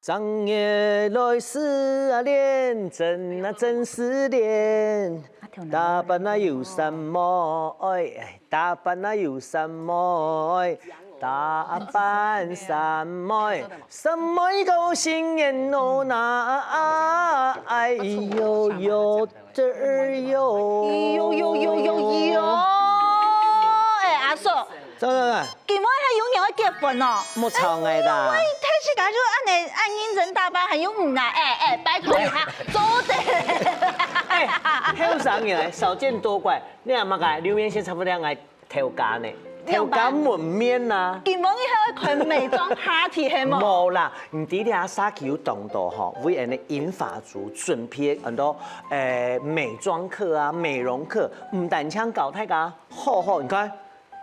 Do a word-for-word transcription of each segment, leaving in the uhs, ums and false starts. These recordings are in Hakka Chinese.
正月來思啊戀，真啊真思戀。打扮啊又三妹，打扮啊又三妹，打扮三妹，三妹高兴人哦那，哎呦呦的儿哟。呦呦呦呦呦！哎，阿叔，怎么了？今晚還有人要結婚哦？莫吵我啦！我一開始感覺就恁呢，恁認真打扮，還有你啊！哎哎，拜託一下，做得。哎，後生人來少見多怪，你阿媽个流面線差不多愛頭家呢，頭家門面呐。今晚你還要開美妝party係無？無啦，你知這下社區有當多吼，為恁呢銀髮族準備很多誒美妝課啊、美容課，毋單淨教大家好好，你看。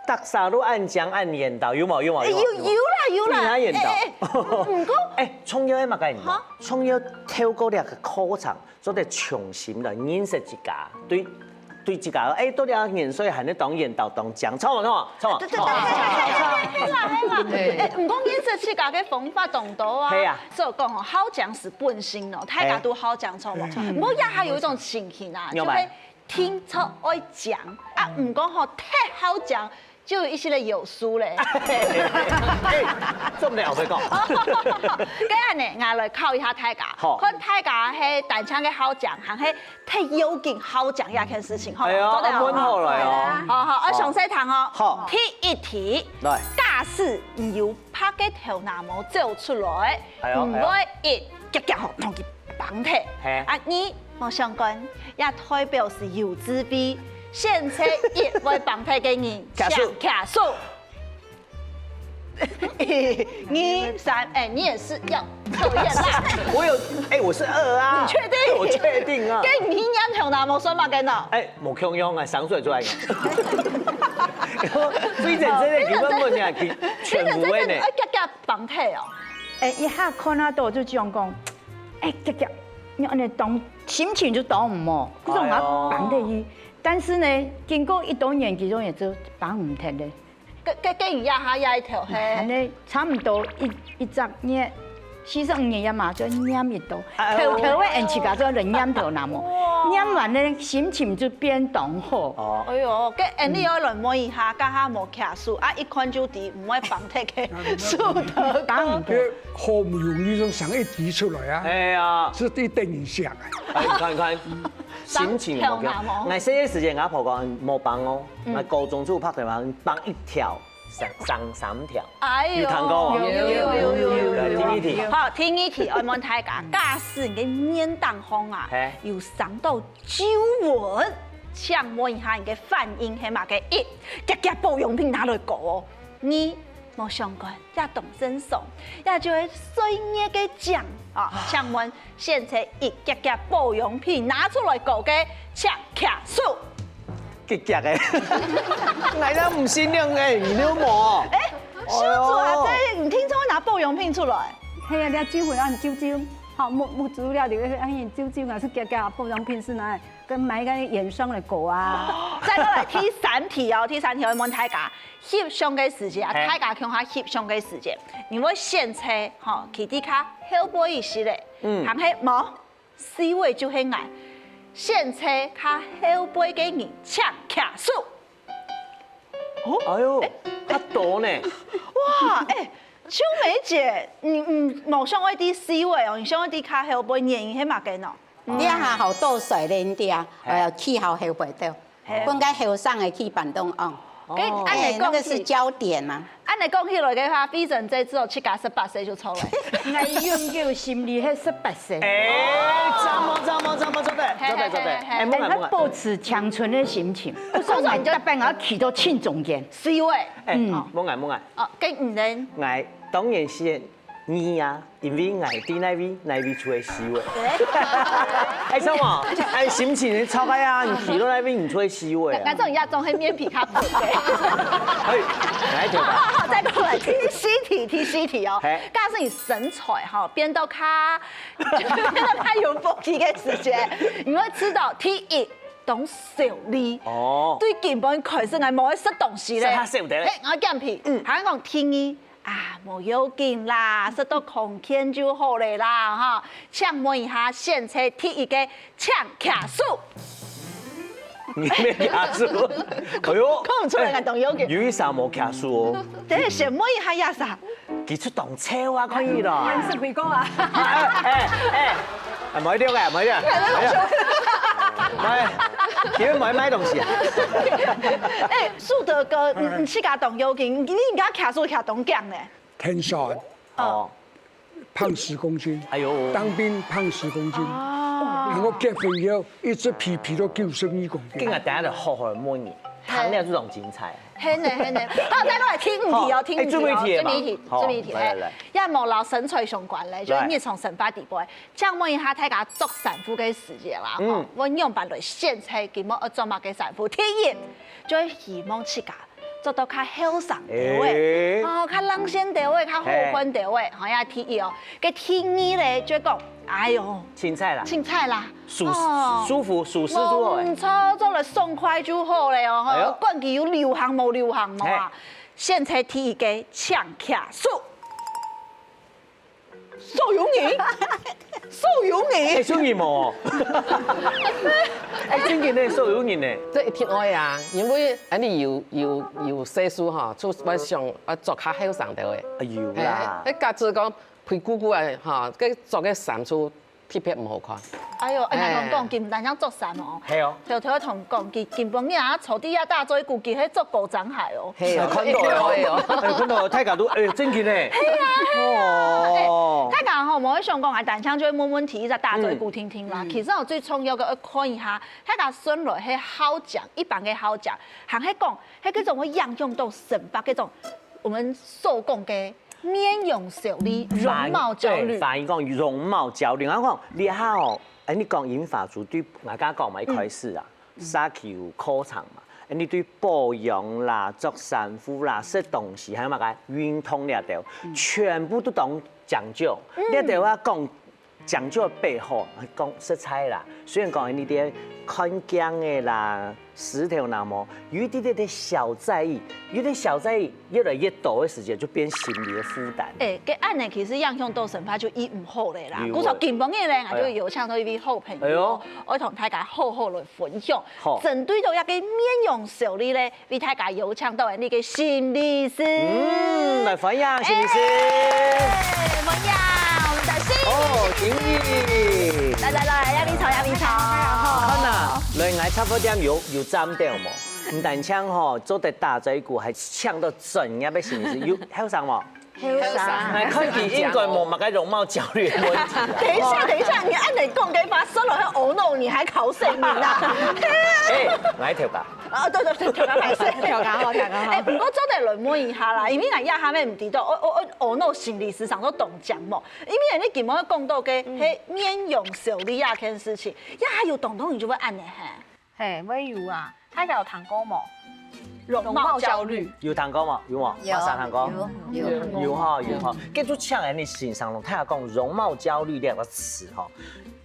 大家都恁靚恁緣投，有無？有無？有有啦有啦，你哪緣投？哎哎，毋過，哎，重要个嘛个，重要透過這个課程，做得重新來認識自家，對對自家，哎，到底年歲還係當緣投當靚，錯無錯無錯無？對對對，係啦係啦，哎，毋過認識自家个方法當多啊。係啊，所以講吼，好靚係本性咯，大家都好靚，錯無？毋過也還有一種情形啊，就係 定著愛靚啊，毋過吼忒好靚，就有一息仔有輸咧。哎，做毋得後背講。該恁呢，𠊎來考一下大家，好看大家係單淨个好靚，還係忒要緊好靚這件事情，好無？哎喲，做得好無？問好來哦。好好，愛詳細聽哦。好第一題，來，假使你有白个頭那毛走出來，哎喲你會一夾夾吼，同佢綁忒。嘿啊，二 無相干，也代表係有智慧，選擇一會幫忒个人，舉手請舉手。二三，哎，你也是要考驗啦。我有，哎，我是二啊。你確定？我確定啊。該你念頭那無算嘛，跟到。哎，無共樣啊，想出來出來。所以真正个根本問題，全部个呢。哎，夾夾綁忒哦。哎，一下看啊到就這樣講，哎，夾夾，你恁呢當心情就當毋好，就讓佢綁忒去。但是呢，經過一段年紀，就也就綁毋忒咧。該該該你壓下壓一條嘿。恁呢差毋多一一隻月，四十五年也嘛，就念一到，哎喲偷偷个，俺自家就來念頭那毛，念完呢，心情就變當好。哦，哎喲，該恁呢愛來問一下，這下無徛手啊，一看就知毋會綁忒个手頭。綁毋忒。這好不容易就想一題出來啊，哎呀，係一等一下啊。哎，你看你看，心情無共。跳那毛𠊎細个時節，𠊎婆講無綁哦，𠊎高中就有白頭髮，綁一條，生生三條。哎喲，有聽過無？有有有有有有。來，第一題。好，第二題，愛問大家，假使你个面頂項啊嘿，有生到皺紋，請問一下你个反應係麼个？一，夾夾保養品拿來膏哦。二，無相干，也當正常，也就係歲月个靚啊。請問，選擇一，夾夾保養品拿出來膏个，請舉手。結結个，𠊎也毋信任哎，你都無哦。哎，秀珠啊，這你聽說拿保養品出來？係啊，你皺紋恁皺皺，好，目目珠了，你會恁皺皺，還係夾夾保養品係拿來跟買个眼霜來膏啊？再過來第三題哦，第三題我問大家，翕相个時節啊，嘿大家共下翕相个時節，你會選擇吼，企在較後背一息仔，嗯還係無？C位就係𠊎，選擇較後背个人請舉手。哎喲，較多呢。哇，哎，秋梅姐，你你無想愛在C位哦，你想愛在較後背，原因係麼个呢？這下好多水靈的啊，呃，去好後背的，嘿分該後生的去板凳哦。跟恁哎，樣講那個是焦點啊。恁樣講起來个話，Vincent這只有自家十八歲就出來。𠊎永久心裡係十八歲。哎，怎麼怎麼怎麼做得，做得做得，哎，莫愛莫愛，但係保持青春的心情，不算𠊎打扮，𠊎要企到正中間。C位哎，莫愛莫愛，哦，跟你呢？愛當然係你啊，因為愛在哪位哪位就會C位。哎，什麼？哎，心情很差開啊，你企到哪位你就會C位啊那。種也總係面皮較薄的。哎，來一條吧。好，再過來第四題，第四題哦。嘿假使你身材哈變到較，變到較有腹肌个時節，你會知道第一，當瘦哩。哦對今晡開始，𠊎無愛食東西咧。食較少的咧嘿，𠊎減肥。嗯，還講第二，啊，無要緊啦，食到康健就好了啦，哈。請問一下，現在第一个，請舉手。你沒舉手？哎喲，看毋出來，哎，當有劲。有一儕無舉手哦。等下先問一下亞莎。佢出當臭啊，看伊啦。你是回講啊？哎哎哎，哎，無一定个，無一定个，無一定个。哎，今日無買東西啊？哎，樹德哥，你你自家當有劲，你應該舉手舉當強呢。天山哦，哦，胖十公斤，哎呦，当兵胖十公斤，哦，然后结婚以后一直肥肥到九十二公斤今。日等下就好好問你，談了這種精彩。係呢係呢，好，再過來第五題哦，好，第五題哦，哎，最尾一題嘛，最尾一題，好，最尾一題，來來來，也無老身材相關咧，就係日常生活底背，請問一下大家著衫褲个時節啦，嗯吼，我仰般來選擇今晡愛著麼个衫褲？第一，就係希望自家著到較後生兜仔，哎，哦，較冷線兜仔，較好看兜仔，好呀，第一哦。該第二咧，就係講，哎喲，青菜啦，青菜啦，舒哦舒服舒適就好哎無，錯，著了爽快就好了哦，哎喲吼，管佢有流行無流行無啊。現在第一个請舉手。所有人，所有人，哎，所以無，哎，真个呢，所有人呢，這一定愛啊，因為恁呢有有有歲數吼，就會想愛著較後生兜仔。哎有啦哎，，該假使講肥咕咕个吼，該著个衫就特別毋好看。哎喲，哎，哎同講，今單淨著衫哦。係哦，偷偷同講，今今晡日啊，坐底下打嘴鼓，佢係著高踭鞋哦。係哦，看到哦，一定愛哦。哎，看到大家都哎，真个呢，係啊，係啊，哦，大家吼，無想講啊，單淨就會問問題，一直打嘴鼓聽聽啦。嗯其實我最重要个愛看一下，大家順來係好講，一般个好講，還係講，係該種會影響到生活該種，我們所講个面容焦慮、容貌焦慮。反應講容貌焦慮，我講你好，哎，你講銀髮族對，我剛剛講嘛，一開始啊，社區有課程嘛，哎，你對保養啦、著衫褲啦、食東西，還有麼个運動這兜，全部都當講究。這兜啊講講究背後，講實在啦，雖然講你在看鏡个啦， 石頭那麼有一點點的小在意，有點小在意，越來越多的時間就變心理的負擔。哎，該恁呢其實影響到生活就已毋好了啦。有故所今晡日呢，我就邀請到一位好朋友，哎喲我同大家好好來分享，好針對到一個面容焦慮呢，為大家邀請到个心理師。嗯，來歡迎心理師。哎，歡迎我們的心理師。哦，經理。來來來，讓你坐，讓你坐。看啊，來，𠊎差不多點有有站到無？毋單淨吼做得打嘴鼓，還請到專業的心理師，有後生無？後生。來看佢應該無麼个容貌焦慮的問題啦。等一下，等一下，你恁呢講个話，說了會懊惱，你還考誰你啦？哎，來頭吧。啊，對對對，調解歹勢。調解好，調解好哎，毋過做得來問一下啦，因為𠊎一下也毋知道，我我我我腦心理師上都懂講無，因為你今晡日講到个，嘿，面容焦慮啊，件事情，也還有當多人就會恁呢嘿。嘿，會有啊，大家有聽過無？容貌焦慮。有聽過無？有無？有馬上聽過。有有有哈有哈，跟住像恁呢先生咯，佢講容貌焦慮這個詞哈，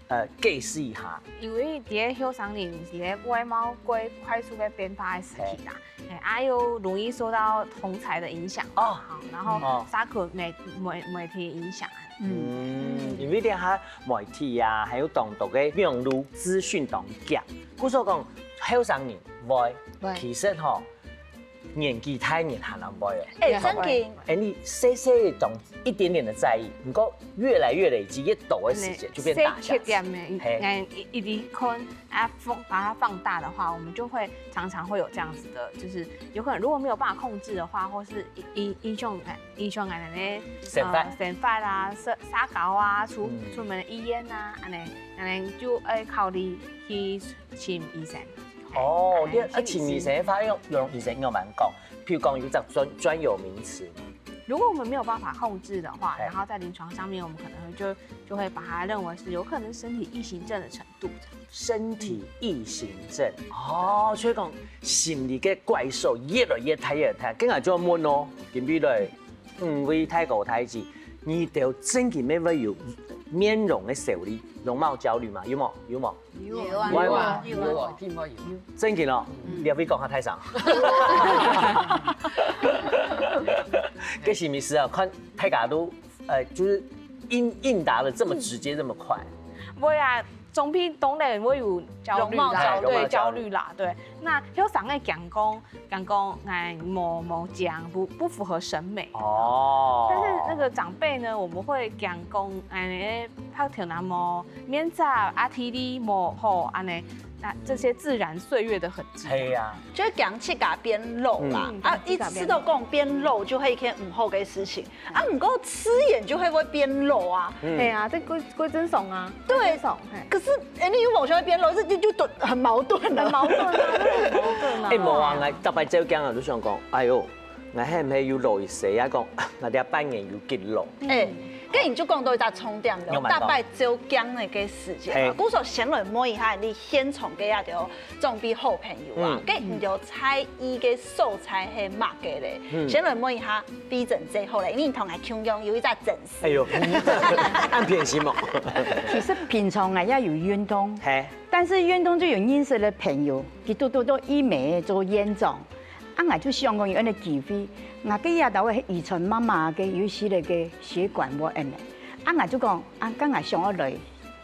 呃，解釋一下。因為在後生人，在外貌過快速个變化个時期啦，哎，啊又容易受到同儕个影響，哦好，然後哦社群媒媒媒體影響啊，嗯，因為這下媒體啊，還有當多个網路資訊當強，故所講後生人會，會其實吼，年紀大人還會哦。哎，正經，哎，你細細當一點點的在意，毋過越來越累積，越多的時間就變大下去。細缺點呢，嘿嗯，一一直看啊放把它放大的話，我們就會常常會有這樣子的，就是有可能如果沒有辦法控制的話，或是影影影響影響人的生活呃生活啊、社社交啊、出嗯出門的意願啊，恁呢恁呢就愛考慮去尋醫生。哦，你哎啊，請醫生的話，用用醫生用蠻講，譬如講有隻專專有名詞，如果我們沒有辦法控制的話，哎然後在臨床上面，我們可能就就會把它認為是有可能身體異形症的程度。身體異形症。哦，所以講心理个怪獸越來越大越大，跟下就要問哦，今日來，嗯，五位大哥大姊，你兜正經乜會有面容个焦慮、容貌焦慮嗎？有無？有無？有啊有啊有啊，一定會有。正經哦，你也會講下太上。該是毋是啊？看大家都，呃，就是應應答的這麼直接，這麼快。會啊，總比當然會有焦慮啦，容貌焦慮。對，焦慮。焦慮啦，對。那後生个講講，講講，哎，無無講，不不符合審美。哦。但是那個長輩呢，我們會講講，哎，白頭那毛，面色啊，體力無好，安呢，那這些自然歲月的痕跡。係啊。就會講自家變老啦，嗯。啊，一直都講變老就係一件毋好个事情。 啊，毋過自然就會會變老啊。嗯。係啊，這過過正常啊，對。過正常，嘿。可是，哎，你又無想要變老，這就就很矛盾了。很矛盾啊，真的很矛盾啊。哎，無啊，𠊎逐擺照鏡啊，就想講，哎喲，𠊎係毋係又老一歲啊？講，啊，𠊎這半年又幾老。哎，跟你就講到一隻重點了，有蠻多。逐擺照鏡个時間啊，嘿。故所先來問一下，你現場个啊，就 總比好朋友啊，嗯。該你就在意个所在係麼个咧？嗯。先來問一下Vincent姐好了，因為你同𠊎共樣有一隻診室。哎喲，恁偏心哦。其實平常啊也有運動，嘿。但是運動就有認識个朋友，佢都都都醫美做院長，啊，𠊎就想講有恁个機會，𠊎个也都會遺傳媽媽个有一些个血管無恁个，啊，𠊎就講啊，剛𠊎想要來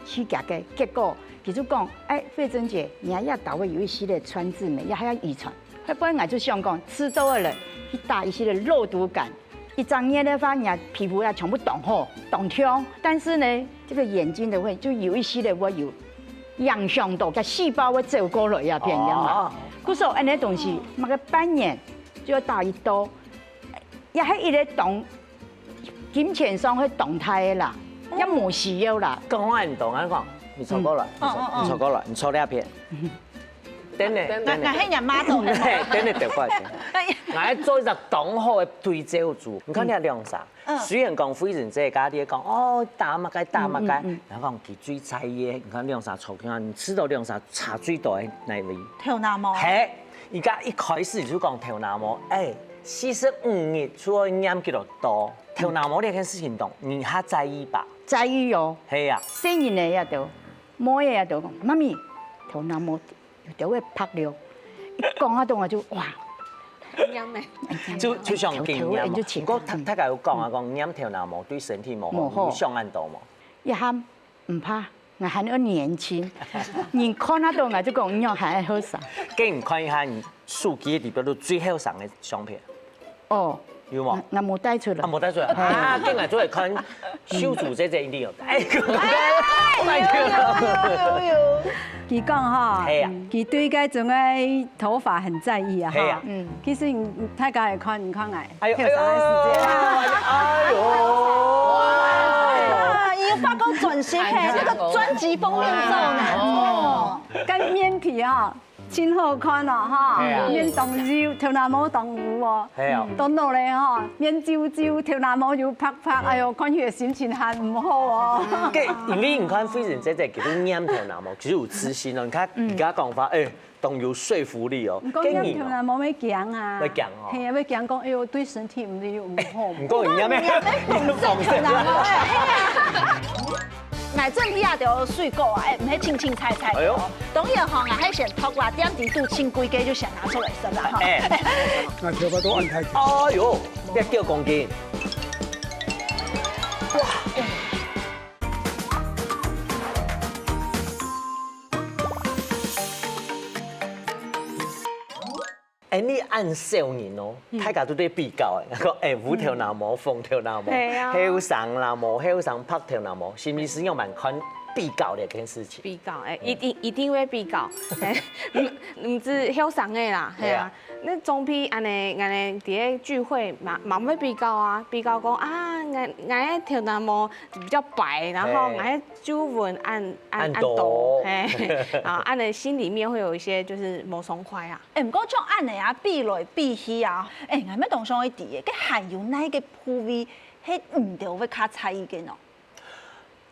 去佢个，結果佢就講，哎，慧珍姐，你也也都會有一些个川字眉，也還要遺傳。後背𠊎就想講，遲早个人去打一些个肉毒桿，一隻月个話，你个皮膚也全部當好、當暢。但是呢，這個眼睛的會就有一些个會有影響到，該細胞會走過來呀，變樣嘛。哦。故所恁个東西，麼个半年就要打一刀，也還一个當 金錢上會當大个啦，哦。也無需要啦。講話你懂啊，講，你坐過來，嗯。你坐，哦，哦，哦。你坐過來，你坐那片。等等，等等。𠊎，𠊎係人model。嘿，等等，等過來。哎呀。𠊎做一隻當好个對照組，你看你兩儕，嗯。雖然講慧珍姐家己講，哦，打麼个，打麼个，嗯，嗯，嗯。然後講佢最在意个，你看兩儕坐起來，你知道兩儕差最多在哪位？頭那毛。嘿， 佢个一開始就講頭那毛，哎，四十五日就愛染幾多刀，頭那毛這件事情當，你較在意吧？在意哦。係啊。細人仔也都，妹仔也都講，媽咪，頭那毛有兜會白了。一講啊，當下就哇，染咩？就，就想緊染嘛。頭，頭就起毋過大，大家有講啊，講染頭那毛對身體無好，無好。你想恁多無？一下 毋怕，𠊎還恁年輕。人看得到𠊎就講，你還後生。給你看一下你手機裡邊都最後生个相片。哦。有無？𠊎，𠊎無帶出來。啊，無帶出來。啊，今日做來看秀珠姐姐一定有帶。哎，Oh my god！有，有，有，有，有。佢講哈，係啊。佢對該種个頭髮很在意啊，哈。係啊。嗯。其實你，大家來看，你看𠊎。 哎喲，哎喲，哎喲。啊，你有發過專輯嘿，哎呀，這個專輯封面照呢。哦。哦，跟面皮啊，真好看哦，哈，哎呀。面當幼，頭那毛當烏哦，哎呀。當老咧哈，面皺皺，頭那毛又白白，哎喲，看起來心情還毋好哦。該，因為你看，慧珍姐姐其實染頭那毛，其實有自信哦。你看，嗯。你跟她講話，哎， 當有說服力哦。毋過，該你哦，你頭那毛會驚啊。會驚哦。係啊，會驚講，哎喲，對身體毋係又毋好。毋過你也沒，你也沒講這個啦。哎呀，𠊎準備啊，就水果啊，哎，毋係清清彩彩的哦。哎喲。當然吼，𠊎還先托我店裡肚清規个，就先拿出來食啦哈。哎。𠊎頭髮都按太長。哎喲，這九公斤。哇！ 哎，你恁少年哦，嗯。大家都在比較哎，講哎，烏頭那毛、紅頭那毛、係啊。後生那毛、後生白頭那毛，是毋是有蠻看比較這件事情？比較，哎，一定，一定會比較，哎，毋，毋止後生个啦，係啊。係啊。該總比恁呢，恁呢，在該聚會嘛，嘛會比較啊，比較講啊，𠊎，𠊎个頭那毛 比較白，然後還皺紋恁，恁，恁多。恁多，嘿，啊，恁呢心裡面會有一些就是無爽快啊。哎，毋過像恁呢啊，比來比去啊，哎，𠊎乜當想愛知个，該還有哪一個部位係你兜會較在意个呢？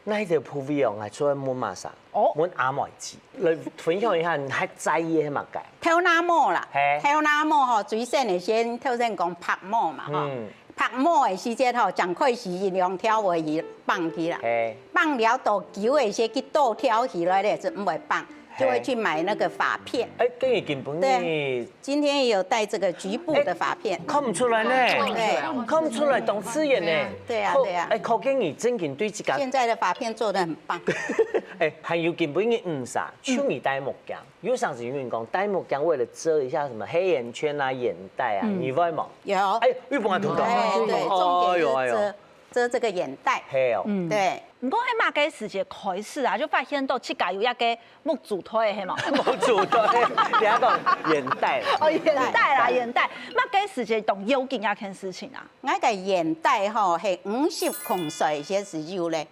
哪一個部位哦，𠊎就愛問麼儕？哦。問阿妹姊。 來分享一下，你還在意个係麼个？頭那毛啦，嘿。頭那毛吼，最先个先，頭先講白毛嘛吼。嗯。白毛个時節吼，正開始一兩條尾去綁佢啦。嘿。綁了到久个時，佢多條起來咧，就毋會綁。就會去買那個髮片。哎，跟你根本你今天也有帶這個局部的髮片。看不出來呢，對，看不出來，當自然呢。對啊，對啊。哎，可見你正經對自家。現在的髮片做得很棒。哎，還有根本你毋啥，就你戴目鏡。有常時有人講戴目鏡為了遮一下什麼黑眼圈啊、眼袋啊，你會嗎？有。哎，又不敢同講。哎，對，重點就是遮，哎呦，哎呦。遮這個眼袋。嘿哦。對。毋過，係麼个時節開始啊，就發現到自家有一個目珠袋，係無？目珠袋，你還講眼袋。哦，眼袋啦，眼袋。麼个時節當要緊這件事情啊？𠊎个眼袋吼，係五十空歲个時候咧，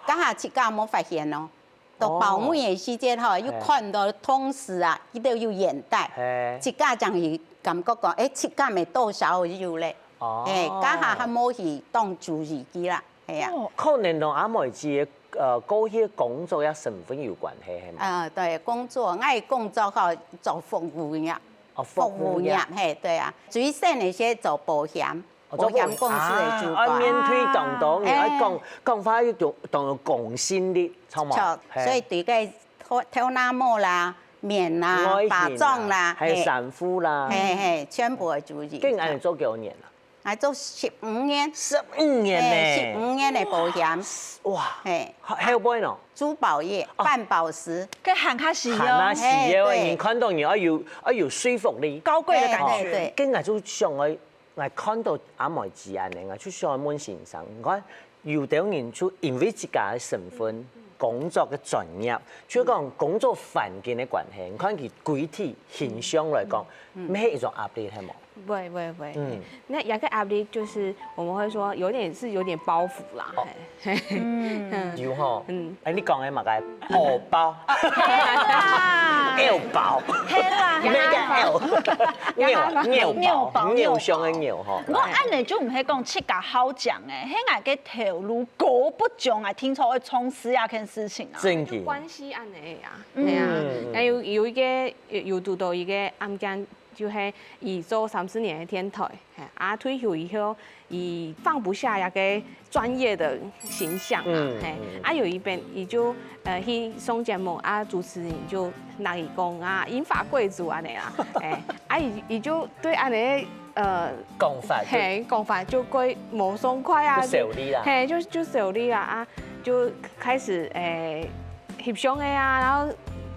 該下自家無發現哦。到包尾个時節吼，又看到同事啊，佢兜有眼袋，自家正會感覺講，哎，自家乜多少有咧。哦。哎，該下還無去當注意佢啦。 係啊。可能同阿妹姊个，呃，過去个工作也身份有關係，係嘛？啊，對，工作，𠊎个工作吼，做服務業。哦，服務業。服務業，嘿，對啊。最先个係做保險，哦，做保險公司个主管。啊，愛面對當多人，哎。愛講，講話又當，當有公信力，著無？著，嘿。所以對个頭，頭那毛啦、面啦、外形啦、化妝啦，還有衫褲啦。嘿，嘿，全部愛注意。該恁樣做幾多年啊？ 𠊎做十五年。十五年呢？嘿，十五年个保險。哇，嘿。後，後尾呢？珠寶業，哦。辦寶石。該還較實用。還較實用，嘿，對。人看到你愛有，愛有說服力。高貴的感覺。嘿，對，對。該𠊎就想愛，𠊎看到阿妹姊恁樣，𠊎就想愛問先生，你看，有兜人就因為自家个身份、工作个專業，就講工作環境个關係，你看佢歸體形象來講，乜係一種壓力，係無？ 會會會，嗯。那有個壓力就是我們會說有點是有點包袱啦，哦。嘿。嗯。有吼，嗯。哎，你講个麼个荷包？啊。腰包。係啦。麼个腰？腰，腰包，腰，腰上个腰吼。毋過恁樣就毋係講自家好講个，係𠊎个頭路高不中啊，定著愛從事這件事情啊。正經。關係恁樣啊，嗯。係啊，嗯。那有，有一個，有，有堵到一個案件， 就係佢做三十年个電台，嘿，啊退休以後，佢放不下這個專業的形象啊，嗯，嘿，嗯。啊有一遍佢就，呃，去上節目，啊主持人就拿佢講啊，銀髮貴族恁樣啦，嘿，啊佢，佢就對恁樣，呃，講法就，嘿，講法就過無爽快啊，就受氣啦。嘿，就，就受氣啦，啊就開始，誒， 翕相个啊，然後，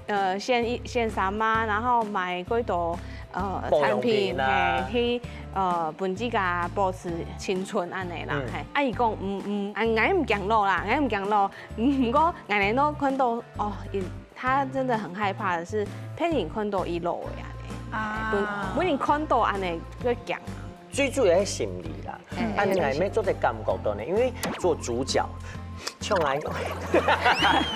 呃，選一，選衫啊，然後買幾多，呃，保養品啊。產品，嘿，去，呃，分自家保持青春恁樣啦，嗯。嘿。啊佢講，嗯，嗯，啊，𠊎毋驚老啦，𠊎毋驚老，嗯，毋過𠊎等都看到，哦，佢，他真的很害怕的是，別人看到佢老个恁樣，啊。分，分人看到恁樣，會驚啊。 最主要係心理啦。嗯。啊，你還沒做得感覺到呢，因為做主角，像𠊎，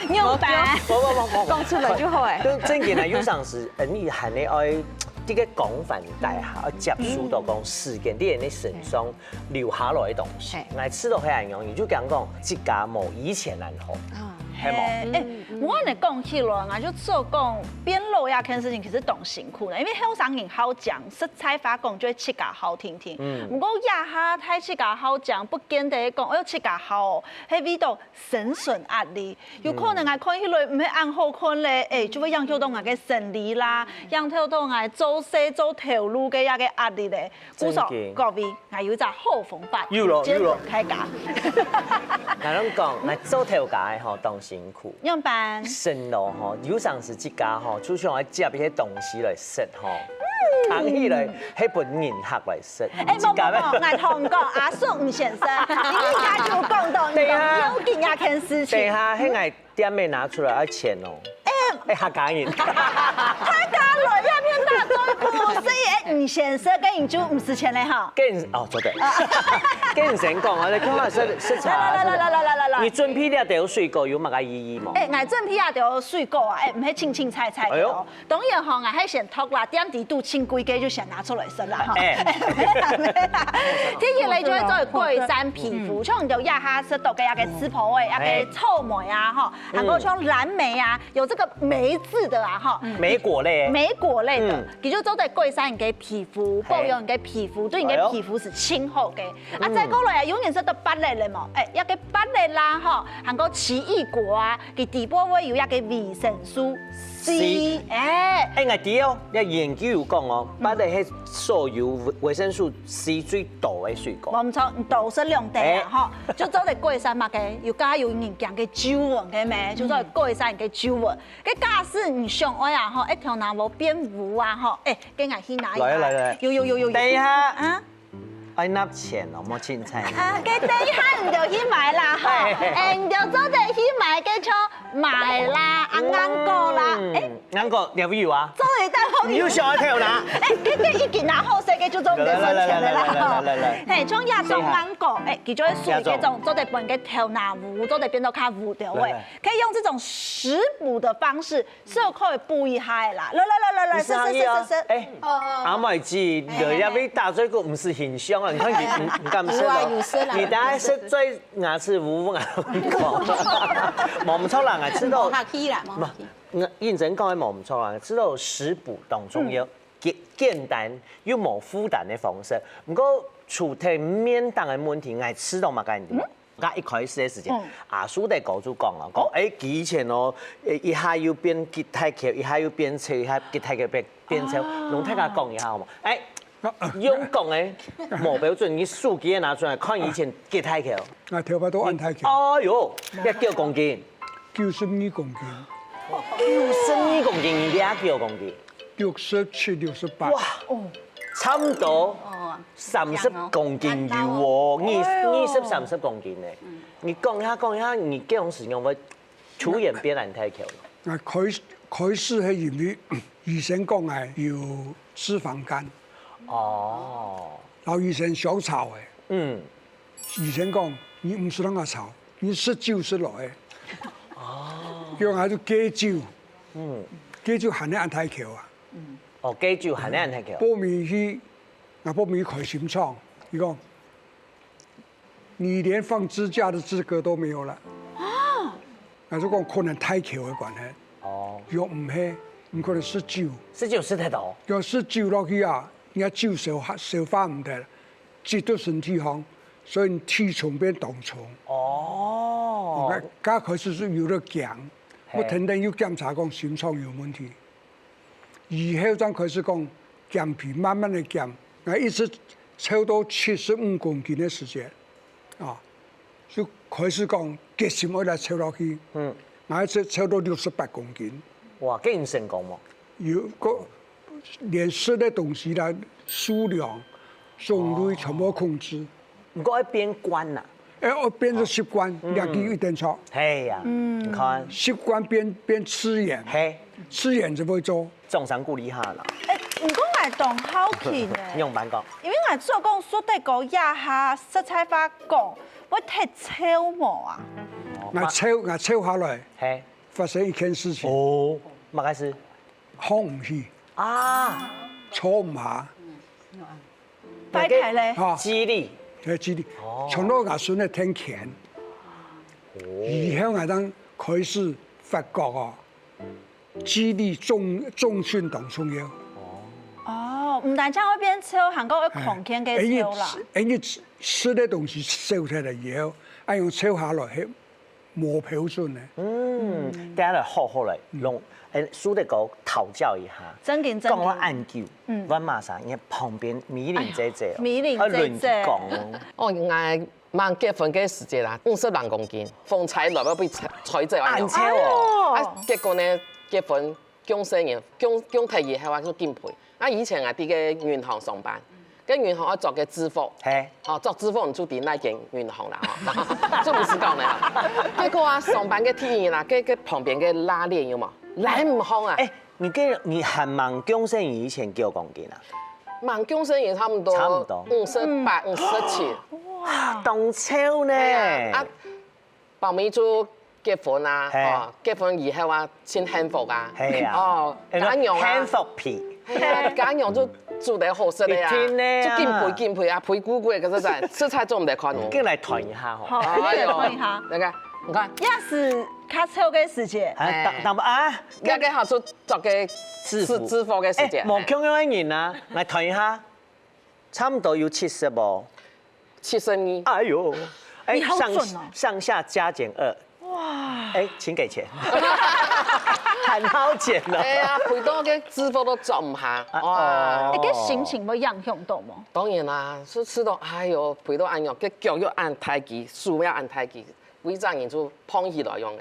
牛排。不不不不不，講出來就好欸。就正經啊，有當時，呃，你還係愛這個講法底下，愛接受到講世間，你人个身上留下來个東西。嘿。𠊎試到係恁樣，你就講講，自家無以前恁好。啊。 係無？欸，欸，嗯，嗯。𠊎恁樣講起來，𠊎就做講變老這件事情其實當辛苦啦，因為後生人好講，實在話講就係自家好定定。嗯。毋過這下大自家好講，不見得講，哎喲，自家好哦，係為著生存壓力。有可能𠊎看起來毋係恁好看咧，欸，就會影響到𠊎个生理啦，影響到𠊎做事做頭路个這個壓力咧。故所，真个。各位， 𠊎有一隻好方法，有咯，有咯。開講。𠊎摎你講，𠊎做頭家个吼，當辛苦。仰般？辛勞吼，有當時自家吼，就想愛接一些東西來食吼，嗯。囥起來，係分人客來食。欸，無，無，無，𠊎同你講，阿叔吳先生，你應該就講到你講要緊這件事情。等一下，係𠊎 店面拿出來愛錢哦。欸，欸，客家人。客家人也騙大眾，不是欸，你先生跟你就五十錢嘞哈。跟，哦，做得。跟先講啊，你看下食，食茶，來，來，來，來，來，來，來，來。你準備這兜水果有麼个意義無？欸，𠊎準備這兜水果啊，欸，毋係清清菜菜个哦。哎喲。 當然吼，𠊎係先擇啦，店裡肚盡貴个就先拿出來食啦，吼。欸。第一類就係做改善皮膚，嗯。像你這下食到个這個紫波仔，這個草莓啊，吼，嗯。還有像藍莓啊，有這個莓質的啊，吼。莓果類。莓果類的，嗯。佢就做得改善你个皮膚，保養你个皮膚，對你个皮膚係盡好个。哎喲。啊，再過來啊，有人食到芭樂了無？哎，這个芭樂啦，吼，還過奇異果啊，佢底背會有一个維生素C，C。哎，哎，𠊎知哦，這研究有講哦，芭樂係所有維維生素C最多个水果。無錯，你多食兩滴啊，哎。吼，就做得改善麼个？有加有人講个皺紋个咩？就做得改善个皺紋。該假使你想愛啊，吼，一條那無變烏啊，吼，哎，跟𠊎去拿一下。來來來，有有有有有。等一下。啊？ 愛納錢哦，莫凊彩。啊，該等一下你就去買啦，吼。哎哎哎。哎，你就做得去買該像麥啦，啊，硬果啦，嗯，哎，硬果了有啊？做得帶好你有想要頭那？哎，該該已經拿好勢，該就做毋得算錢了啦，吼。來來來來來來來來。嘿，像這種硬果，哎，佢就會屬於這種做得分个頭那烏，做得變到較烏的位，來來。可以用這種食補的方式， 所以可以補一下啦。來來來來來，毋使客氣啊。食食食食食。哎，哦哦。阿妹姊，來這位打嘴鼓毋使形象啊，你看你你你敢食咯？有啊有食啦。你等下食嘴牙齒烏烏啊，講，無毋著啦，𠊎知道。無客氣啦，無客氣。無，認真講係無毋著啦，知道食補當重要，簡簡單又無負擔个方式。毋過除忒面頂个問題，𠊎知道嘛，該你。 該一開始个時節，嗯。阿叔个哥就講哦，講，哎，佢以前哦，哎，一下又變吉大箍，一下又變瘦，一下吉大箍變變瘦，哦。摎大家講一下好無？哎，用講个，無標準，你手機仔拿出來看，以前吉大箍。啊，頭髮都恁大箍。哎喲，這幾公斤？九十二公斤。九十二公斤，你這幾公斤？六十七、六十八。哇，哦。差毋多。哦。 三十公斤有哦，二二十三十公斤呢。你講一下講一下，你幾時仰會突然變恁大箍？啊，開始開始係因為醫生講啊有脂肪肝，哦，然後醫生想炒个，嗯，醫生講你毋使讓佢炒，你食酒食落个，哦，用下就戒酒，嗯，戒酒還係恁大箍啊，哦，戒酒還係恁大箍，報名去，啊，報名去看心臟，佢講。 你連放支架的資格都沒有了。啊，𠊎就講可能大箍个關係。哦，若毋係，你可能食酒。食酒食忒多。若食酒落去啊，你个酒消化消化毋得，積到身體項，所以你體重變當重。哦，該該開始係有點驚，嘿。𠊎等等又檢查講心臟有問題。 以後正開始講減肥，慢慢个減，𠊎一直瘦到七十五公斤个時節，啊，就開始講決心愛來瘦落去。嗯，𠊎一直瘦到六十八公斤。哇，這恁成功無？有个連食个東西啦、數量、種類全部控制。 毋過愛變慣啦。哎，愛變成習慣，嗯。這个一定著。係啊，嗯。你看。習慣變變自然，係。自然就會做。掌聲鼓勵下啦。哎，毋過𠊎當好奇呢，仰般講？因為𠊎知講說得講這下實在話講，會忒瘦無啊？𠊎瘦，𠊎瘦下來，係。發生一件事情。哦，麼个事？ 䟘毋起，啊，坐毋下，拜拜咧。哈，肌力，哎，肌力，哦。從到𠊎孫仔聽見，哦。以後𠊎正開始發覺哦，肌力重重訓當重要。哦，毋單淨會變瘦，還過會康健个瘦啦。哎，因為吃，因為吃，吃个東西瘦下來以後，愛用瘦下來，嘿， 無標準呢。嗯，等下來好好來，用，哎，蘇德哥討教一下。正經正經。講了恁久，嗯。萬馬莎，你旁邊美玲姐姐哦，美玲姐姐。愛輪佢講哦。哦，𠊎吂結婚个時節啦，五十零公斤，風吹來要被吹吹走啊。恁瘦哦。啊，結果呢，結婚降細人，降降忒以後啊，就減肥。 啊，以前啊，在該銀行上班，該銀行愛著个制服，嘿。哦，著制服毋就在該間銀行啦，吼，就毋使講了哈。結果啊，上班个第一日啦，該該旁邊个拉鍊有無？拉毋䟘啊！哎，你跟你還吂降細人以前幾公斤啊？吂降細人差不多，差不多。五十八、五十七。哇，當瘦呢。哎呀，啊， 包尾就結婚啊，嘿。哦，結婚以後啊，真幸福啊。係啊。哦，哎，家娘啊，幸福皮。係啊，家娘就煮得好食个啊，一定个啊。就緊肥緊肥啊，肥鼓鼓个，可是在，實在做毋得看哦。緊來團一下吼。好，哎喲，緊來團一下。那個，你看，也係較瘦个時節。啊，哎。當當啊，該該好出著个制服。制服个時節。哎，無共樣个人啊，來團一下，差不多有七十哦。七十二。哎呦，哎，你好上准哦上下加减二，哇，哎，请给钱，很好钱哦。哎呀，肥到个制服都着毋下，啊哇！哦，个心情會影響到無？當然啦，係試著，哎喲，肥到恁樣，个腳又恁大支，手又恁大支，為隻人就膨起來樣个。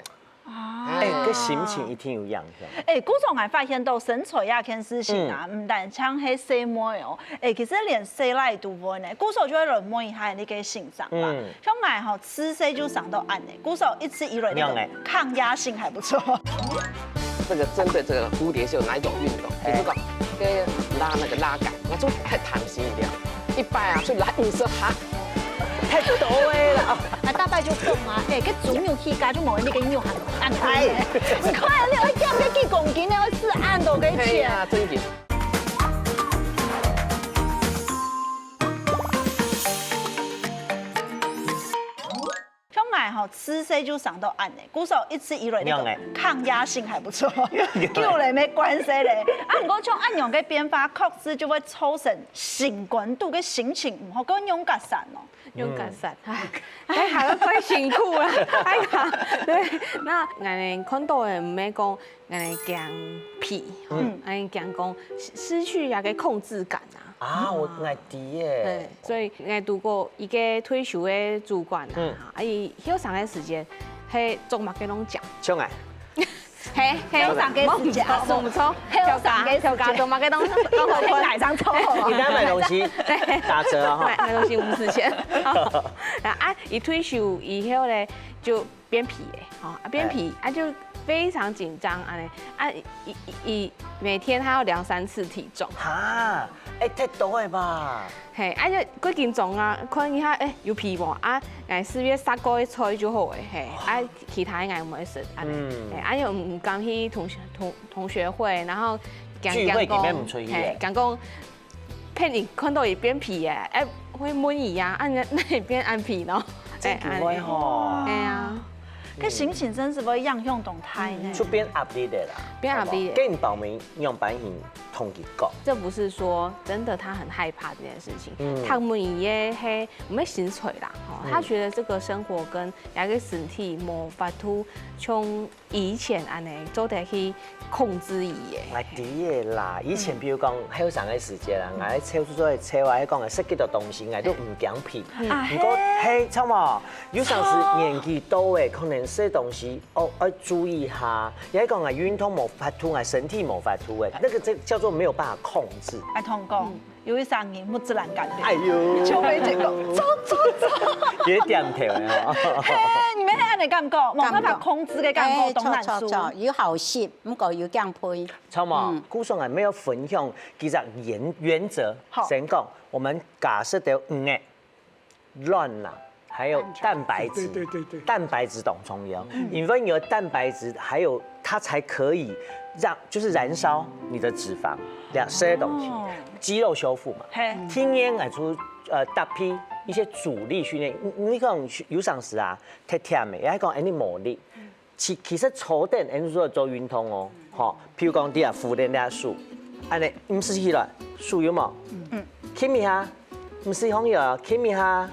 啊，哎，个心情一定有影響。哎，故所𠊎發現到身材這件事情啊，毋單淨係細妹哦，哎，其實連細倈都會呢。故所就會來問一下你个先生啦。像𠊎吼，自細就生到恁呢，故所一直以來那種抗壓性還不錯。這個針對這個蝴蝶袖哪一種運動？比如講，跟拉那個拉桿，那就太貪心一點。一擺啊，就拉五十下，太多了啦。啊，大概就懂啊，哎，个足扭起家就無那個扭很按開。你看你要減个幾公斤，你要試恁多个錢。對呀，真緊。像𠊎吼，自細就生到恁呢，故所一直以來那種仰仔抗壓性還不錯，久了沒關係咧。啊，毋過像恁樣个變化，確實就會造成心肝肚个心情毋好，更勇敢散哦。勇敢散，哎，哎，還要怪辛苦啊，哎呀，對，那𠊎看到个毋係講𠊎驚肥，嗯，𠊎驚講失失去那個控制感啊。啊，我愛知耶。對，所以𠊎讀過一個退休个主管啊，啊，佢後生个時間，係做麼个攏講，像哎，嘿，嘿，後生个時間無錯，無錯，後生个時間後生做麼个攏攏好你哪張抽好你在買東西，打折啊哈。買買東西五十錢。啊，啊，佢退休以後咧，就變肥咧，吼，啊，變肥，啊，就非常緊張啊，啊，一一一每天他要量三次體重，哈，哎，太多了吧？嘿，啊，就過緊張啊，看一下，哎，有肥無啊？哎，四月殺過一菜就好誒，嘿，啊，其他應該毋會食，啊，嗯哎，啊，又毋敢去同學同同學會，然後講聚會講裡面毋出去耶嘿，講講。騙你看到佢變肥耶，哎，會問佢啊，啊，你哪會變恁肥呢？真不會吼。哎呀，个心情真是會影響當大呢。就變壓力的啦，變壓力的更報名用班型同佢講。這不是說真的他很害怕這件事情，嗯他們也係毋係薪水啦，吼，他覺得這個生活跟那個身體無法度像以前恁樣做得去控制佢耶。哎，對耶啦，以前比如講後生个時節啦，𠊎湊出去湊啊，講食幾多東西，𠊎都毋驚肥。啊毋過，嘿，差無，有當時年紀到誒，可能食東西，哦，愛注意下。也係講啊，運動無法度啊，身體無法度誒，那個這叫做沒有辦法控制。哎，同講，有一聲音，木子欄感覺。哎呦，就會這個，走走走。有點甜的哦。嘿，你們還有感覺，無辦法控制个感覺，哎，當難受。錯錯錯，有好心，毋過有驚肥。差無，故所𠊎們要分享幾隻原原則好。先講，我們假設有五個卵啦，還有蛋白質，對對對對蛋白質當重要，因為有蛋白質，還有它才可以讓就是燃燒你的脂肪，這樣這些東西，肌肉修復嘛。嘿，天然來出呃搭配一些阻力訓練，你你講有當時啊，太忝的，也講哎你無力。其其實坐等，你做做運動哦，吼，譬如講你啊，扶等你啊手，按呢，毋使起來，手有無？嗯，輕一下，毋使放搖，輕一下，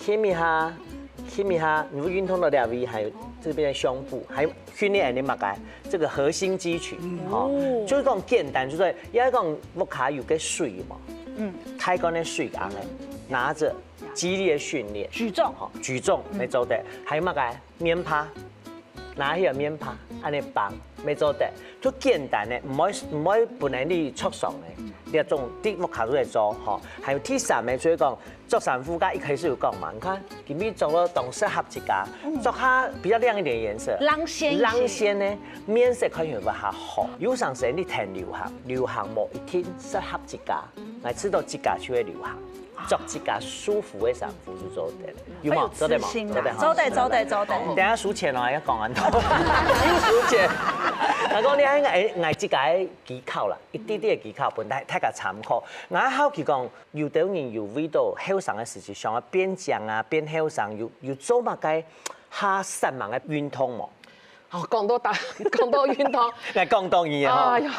輕一下，輕一下，你會運動到這位，還有這邊的胸部，還有訓練你麼个，這個核心肌群，吼，就是講簡單，就是也講屋下有個水嘛，嗯，開關的水啊，拿著肌力的訓練，舉重吼，舉重沒做得，還有麼个？ 面帕，拿起來面帕，按呢放，乜做得，就簡單个，毋會毋會分人你著傷个，這種在屋下都會做吼。還有第三个，就係講著衫褲，剛一開始有講嘛，你看今日著了當適合自家，著下比較亮一點顏色，冷鮮一些冷鮮呢，面色看起來會較好。有當時你聽流行，流行無一定適合自家，來知道自家就會流行，著自家舒服个衫褲就做得了。 有無？有做得無？自信啊做得好。做得做得做得等下輸錢哦，要講恁多。輸錢。老公，你愛愛愛自家个技巧啦，一滴滴个技巧，分大大家參考。𠊎好奇講，有兜人有為到後生个時節，想要變靚啊，變後生，有有做麼个較煞猛个運動無？哦，講到打，講到運動，來講到你啊。哎呀，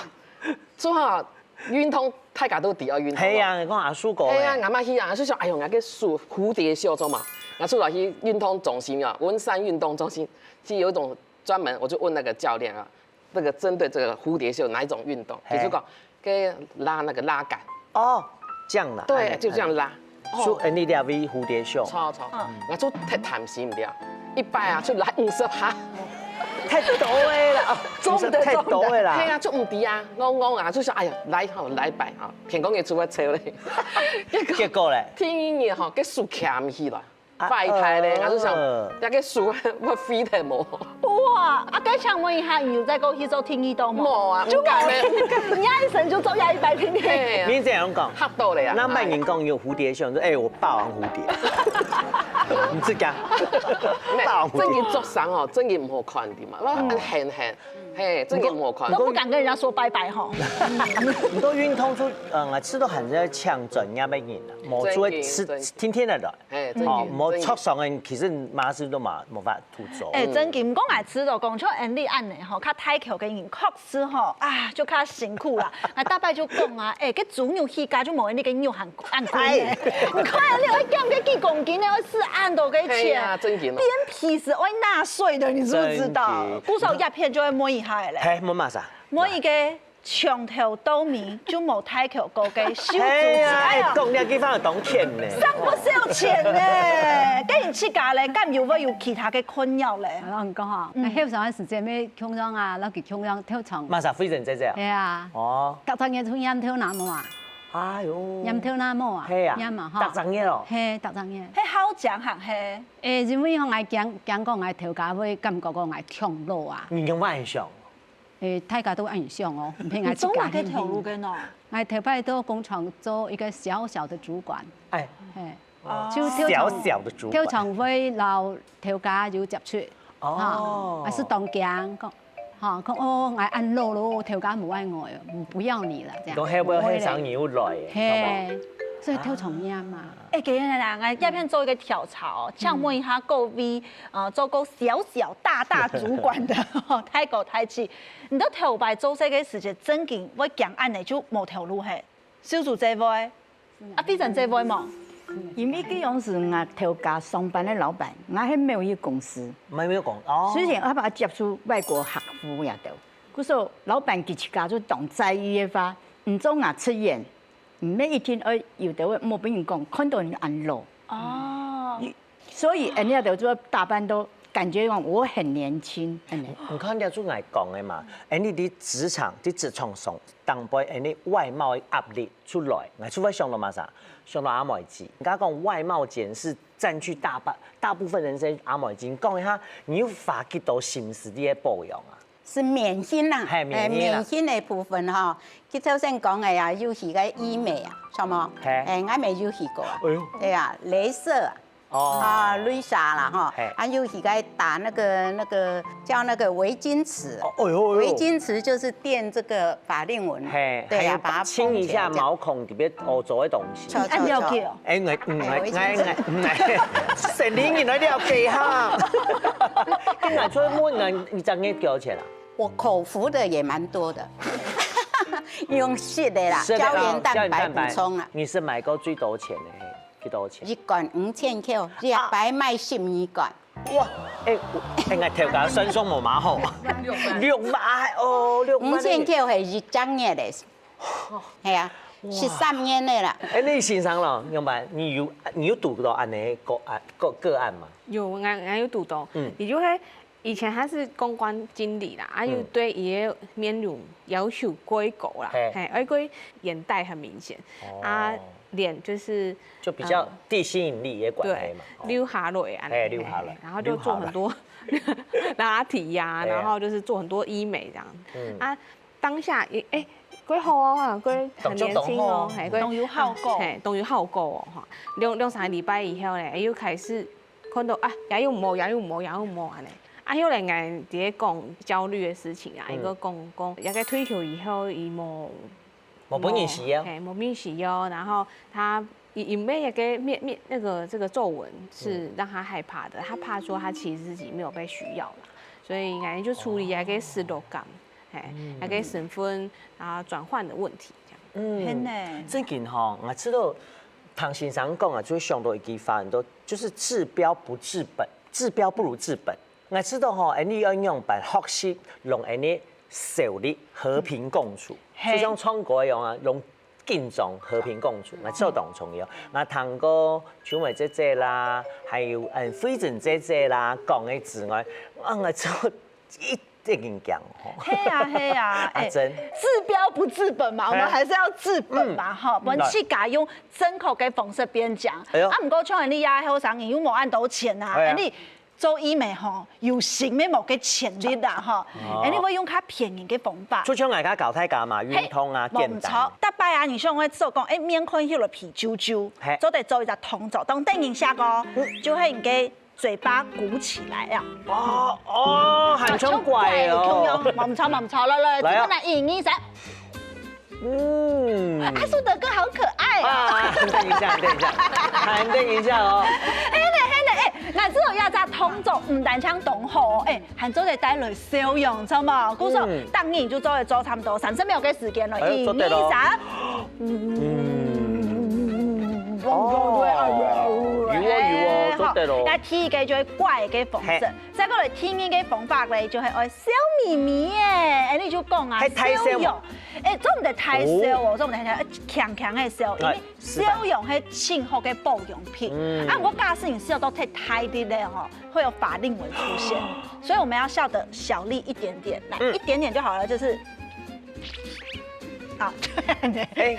做好運動大家都知愛運動。係啊，你講阿叔哥。係啊，阿媽去啊，就想，哎喲，𠊎个手蝴蝶袖，知道嗎？然後出來去運動中心啊，文山運動中心，其實有一種專門，我就問那個教練啊，那個針對這個蝴蝶袖哪一種運動？比如講，跟拉那個拉桿。哦，這樣啦。對，就這樣拉。就恁呢這位蝴蝶袖。錯錯，我就太貪心了，一擺啊就拉五十下。太多个啦，真的太多个啦。係啊，就毋知啊，戇戇啊，就想哎呀，來吼，來擺哈，天公爺出來抽嘞。結果咧，天爺吼，个手鉗起來。 壞忒咧，𠊎就想，這个手會飛忒無？哇，啊，該請問一下，你有再過去做天氣到嗎？無啊，就無。你一生就做這一擺天氣。係啊，你這樣講，嚇到了呀！那麼人講有蝴蝶袖，說哎，我霸王蝴蝶，你自家霸王蝴蝶。正經著衫哦，正經毋好看的嘛，我很很，嘿，正經毋好看。都不敢跟人家說拜拜哈。你都運動出，嗯，吃到很在搶轉人家个人啊，無做吃天天的人。 哎，哦，無著上个，其實馬上都嘛無法度做。哎，正經，毋過𠊎知道講，像恁呢恁呢吼，較大箍个人確實吼，啊，就較辛苦啦。𠊎大伯就講啊，哎，該豬肉起價就無恁呢个肉還恁貴呢。你看恁呢愛減个幾公斤呢，愛使恁多个錢。係啊，正經哦。連皮是愛納稅的，你知不知道？不少鴉片就會摸一下嘞。嘿，摸麼儕？摸一个 從頭到尾就無大箍過个手指，哎呀，講這句話當甜呢。上不少錢呢。該你自家咧，敢有會有其他个困擾咧？我同你講吼，𠊎後生个時節，乜共樣啊，摎佢共樣跳床。麼儕飛人姐姐啊？係啊，哦，逐隻月就驗頭那毛啊，哎喲，驗頭那毛啊，係啊，驗嘛吼，逐隻月哦，係，逐隻月。係好講還係？誒，因為吼，𠊎驚驚講𠊎頭家會感覺講𠊎強老啊，你用萬想，誒，大家都恁想哦，毋係你𠊎自家做哪个頭路个呢？，𠊎頭擺到工廠做一個小小的主管，哎，嘿，哦就跳床小小的主管跳床會摎頭家有接觸，哦哈，還是當驚講，哈，講哦，𠊎恁老咯，頭家無愛𠊎，不要你了，這樣。講後尾後生人又來，嘿，所以跳床驗嘛。哎，今日啦，𠊎這片做一個調查哦，請問一下各位，呃，做過小小大大主管的，大哥大姐，你到頭擺做事个時節，正經會驚恁呢就無頭路嘿？秀珠姐會，啊，非常姐會無？因為該央時𠊎頭家上班个老闆，𠊎還沒有去公司，沒有講哦，雖然𠊎捌接觸外國客戶也都，可是老闆佢自家就當在意个話，毋做𠊎出現，毋係一定愛有的會莫分人講，看到你恁老。哦，所以人家都說打扮都感覺講我很年輕，恁呢。你看這就𠊎講个嘛，哎，你在職場，在職場上，當背，哎，你外貌个壓力出來，𠊎就會想到麼儕？想到阿妹姊。人家講外貌檢視佔據大半大部分人生，阿妹姊，你講一下，你有花幾多心思在保養啊？是面型啦，嘿面型啦面型个部分吼，佢頭先講个啊，有去个醫美啊，什麼？嘿哎，𠊎也有去過啊。哎喲對啊，雷射啊，哦啊，雷射啦哈嘿，啊，有去个打那個那個叫那個微晶瓷。哦，哎呦哎呦，微晶瓷就是電這個法令紋，嘿，對啊，還有把它清一下封起來。毛孔裡面哦，做个東西。錯你按了解哦。哎，𠊎嗯，哎我已經哎，哎，嗯，哎，生理人來了解哈。跟𠊎出問人，你一隻月幾多錢啊？我口服的也蠻多的，用食的啦，食的膠原蛋白膠原蛋白補充啦，你係買過最多錢个，幾多錢？一罐五千塊，一擺賣十二罐，哇，哎，哎，𠊎頭家算數無嘛好，六萬哦，六萬。五千塊係一隻月个，係啊，十三年个啦。哎，你先生咯，仰般？你有你有堵到恁呢个個案個個案嘛？有，𠊎𠊎有堵到，嗯也就係以前他是公關經理啦，啊又對伊个面容要求過高啦，嘿嘿，而且眼袋很明顯，啊臉就是就比較地吸引力也管黑嘛。哦溜下來啊，嘿溜下來然後就做很多拉提呀，溜下來然後就是做很多醫美這樣，嗯啊當下也哎，過好啊，過很年輕哦，嘿，過當有效果嘿，當有效果哦哈。兩兩三個禮拜以後呢，哎又開始看到啊，也有毛，也有毛，也有毛恁呢。啊，後來𠊎直接講焦慮的事情啊，嗯一個講講，大概退休以後，伊無無本人需要。嘿，無本人需要，然後他因因為那個面面那個這個皺紋是讓他害怕的，他怕說他其實自己沒有被需要啦，所以𠊎就處理那個失落感，嘿，那個身份啊轉換的問題這樣。嗯，係呢。正經吼，𠊎知道唐先生講啊，就會想到一句話，很多就是治標不治本，治標不如治本。𠊎知道吼，哎，你要仰般學習，用哎你手力和平共處，係。就像唱歌一樣啊，用敬重和平共處，𠊎知道當重要。𠊎聽過秋梅姐姐啦，還有嗯慧珍姐姐啦，講个之外，啊，𠊎知道一 這个講吼。係啊，係啊，哎，阿珍。治標不治本嘛，我們還是要治本嘛，哈，不然自家用正確个方式變強。哎喲。啊，毋過像你這後生人又無恁多錢啊，哎呀。你做醫美吼，有心乜無个潛力啦，哈。哦。哎，你會用較便宜个方法。就像𠊎家教大家嘛，運動啊，嘿，無毋著。簡單。逐擺啊，你像𠊎做講，哎，面看起來皮啾啾，嘿。做得做一隻動作，當等一下哦，就係你个 嘴巴鼓起來啊。哦，哦，很像怪哦。像怪，無毋著，無毋著，來，來，來哦。這個來，一二三。嗯。阿樹德哥好可愛哦。啊，等一下，等一下，還等一下哦。係呢，係呢，哎，𠊎知道這隻動作毋單淨當好哦，哎，還做得帶來笑容，知道無？故所，嗯。逐日就做得做差不多三十秒个時間咯，哎喲，一二三。做得咯。嗯。嗯。哦，有哦，有哦，做得咯。哎，好，該第一個就係怪个方式。嘿。 再過來第二个方法咧，就係愛笑瞇瞇仔，哎，你就講啊，係大笑嘛。笑容。哎，做毋得大笑哦，哦。做毋得大笑，哎，輕輕个笑，因為，哎，是的。笑容係盡好个保養品。嗯。啊，毋過假使你笑到太大力咧吼，會有法令紋出現，所以我們要笑得小力一點點，來，嗯。一點點就好了，就是，好，哎，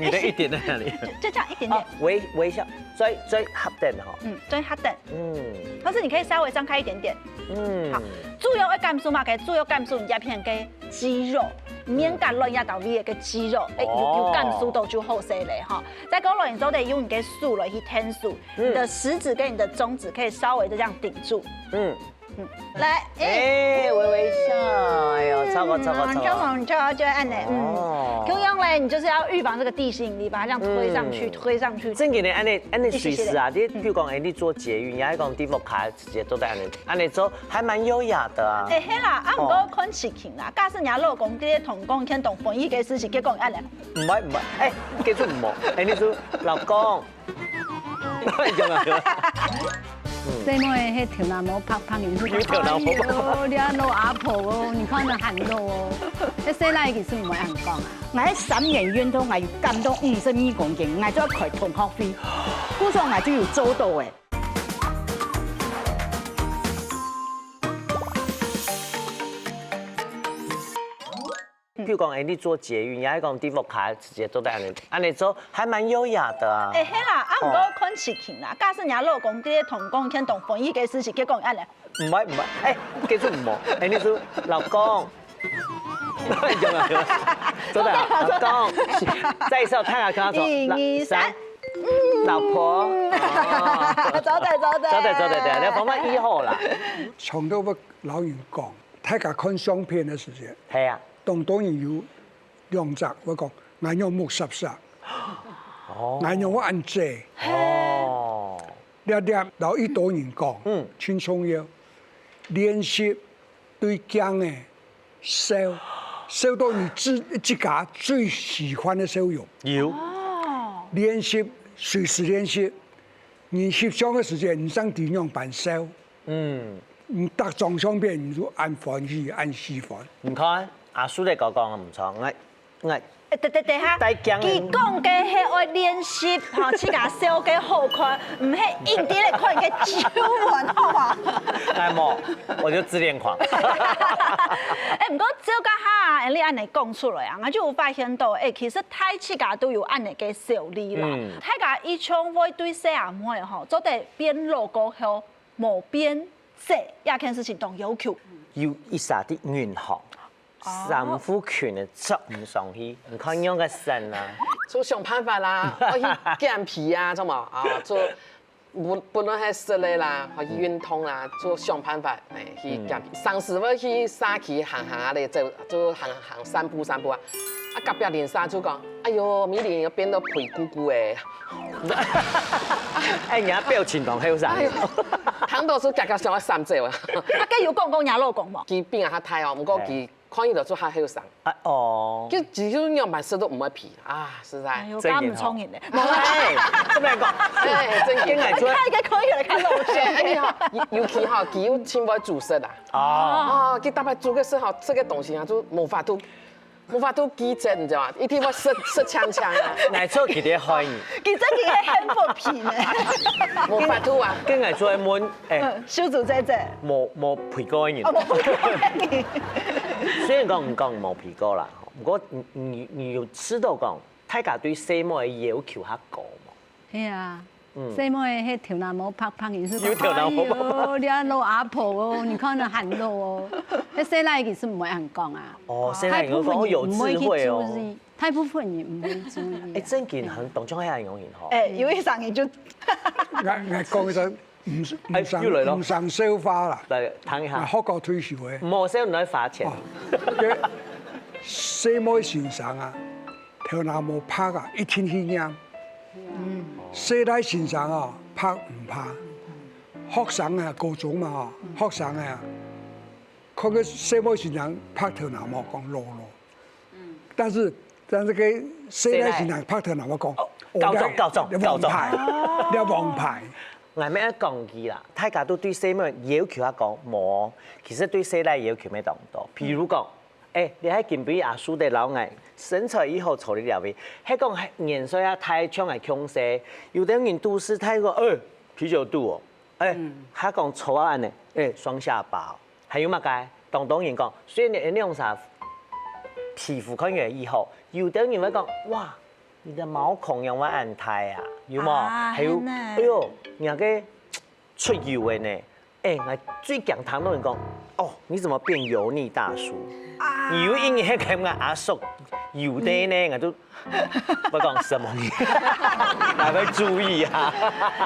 你的一點在哪裡？就，就這樣一點點。哦，微，微笑，嘴，嘴合等吼。嗯，嘴合等。 嗯。或是你可以稍微張開一點點。嗯。好，主要愛感受麼个？主要感受你這片个肌肉，面頰、卵這兜位个肌肉，哎，有，有感受到就好勢咧吼。哦。再過來，你做得用你个手來去𢯭手，嗯。你的食指跟你的中指可以稍微的這樣頂住。嗯。嗯，來，哎。哎，微微笑，哎喲，超過，超過，超過。嗯，超過，超過，就按呢，嗯。哦。共樣咧，你就是要預防這個地心引力，把它這樣推上去，嗯。推上去。正經个，按呢，按呢隨時啊，一息息咧。你比如講，哎，你坐捷運，也係講地鐵卡， 直接坐在那裡，那裡坐還蠻優雅的啊。哎，係啦，啊，哦。毋過看事情啦。假使你老公在同講，看同歡喜个事情，結果你恁樣。毋會，毋會，哎，結束毋好，哎，你說，老公，有沒有？有沒有？嗯。細妹，彼頭那毛白白，你說，你頭那毛白白。哎喲，你恁老阿婆哦，你看那很老哦。那細倈其實毋會恁講啊。𠊎三年運動，𠊎有減到五十二公斤，𠊎就要開同學會，故所𠊎就有做到誒。 比如講，哎，你坐捷運，也係講地鐵卡，直接坐在那裡，那裡坐還蠻優雅的啊。哎，係啦，啊，哦。毋過看事情啦。假使你老公在同講，看同歡喜个事情，結果你恁樣。毋會，毋會，哎，結束毋好，哎，你說，老公，有沒有？有沒有？坐在，老公，再一次，大家看到，一二三。三，老婆，哦。走的，走的。走的，走的，對，那方法一號啦。從頭到尾老人講， 大家看相片个時節，係啊。當多人有兩隻，𠊎講，𠊎仰目煞煞，哦。𠊎仰會恁䆀。哦。這點摎一多人講，嗯。盡重要。練習對鏡仔笑，笑到你自，自家最喜歡个笑容。有。哦。練習，隨時練習。你翕相个時節，你正知仰般笑。 嗯。你逐張相片，你就恁歡喜，恁喜歡。你看，阿樹仔哥講个毋錯，𠊎，𠊎，哎，等，等，等一下，戴鏡仔。佢講个係愛練習，吼，自家笑个好看，毋係一直咧看个皺紋，好無？𠊎無，我就自戀狂。哎，毋過照該下，你恁樣講出來啊，𠊎就有發現到，哎，其實大自家都有恁樣个小力啦。嗯。大家一向會對細阿妹吼，做得變老過後， 無變細，這件事情當要求。有一儕在銀行，哦。衫褲裙仔著毋上去，你看仰个神啊？就想辦法啦，愛去減肥啊，知無？啊，就不，不論係食个啦，愛去運動啦，就想辦法，哎，去減肥。嗯。上次會去社區行行啊咧，就，就行行散步散步啊。啊，隔壁鄰舍就講，哎喲，美玲又變到肥咕咕誒。 哎，你看表情當後生。哎喲，聽到就遽遽想愛閃走啊。啊，該有講講若老公無？佢比𠊎較大哦，毋過佢，嘿。看起來就較後生。啊哦，就其實仰般食都毋會肥啊，實在。有加毋聰明的。哎，這邊講，哎，真的。跟來做，看一个可以来看到我哎，哎，你好，尤尤其哈，佢又盡會煮食啊。哦，哦，佢大概煮个時候，這个東西啊，就無法度，無法度記憶，你知道嗎？一定會食食強強啊。來做佢的歡迎，佢真个很不皮呢。無法度啊。跟來做問，哎，嗯，修竹姐姐，無無陪過的人哦，，我不可以。雖然講你講無陪過啦，不過你你你有試著講，大家對細妹的要求較高嘛？係啊，細妹係頭那毛白白，你是有頭那毛白白哎喲，你啊老阿婆哦，你看那很老哦，那細倈其實毋會恁講啊。哦，細倈有講有智慧哦。大部分人毋會注意，大部分人毋會注意啊。哎，正經很懂，就係恁樣人吼。哎，有一聲你就，𠊎𠊎講一个毋哎，毋生又來了毋生笑話啦，來談一下，啊，學校退休个，無細人來罰錢哦，，个細妹先生啊，頭那毛白啊，一定去染。細倈先生啊，白毋怕。學生啊，高中嘛吼，學生啊，看个細妹先生白頭那毛講老老，但是但是个細倈先生白頭那毛講，哦，高中高中你高中王牌，你王牌。𠊎乜愛講佢啦，大家都對細妹要求較高，無，其實對細倈要求乜當多。譬如講，哎，你還今晡日阿叔得摎𠊎身材以後坐你這位，係講年歲啊大，像𠊎共細，有兜人都係大過，哎，啤酒肚哦，哎，還講粗話呢，哎，雙下巴哦，還有麼个？當多人講，雖然你兩儕皮膚看起來以後，有兜人會講，哇，你的毛孔仰會恁大啊，有無？啊還有，係呢哎喲，你个出油个呢？哎，𠊎最驚聽到人講，哦，你怎麼變油膩大叔？你有一日還跟𠊎阿叔油的呢，𠊎就不講什麼，還會注意啊。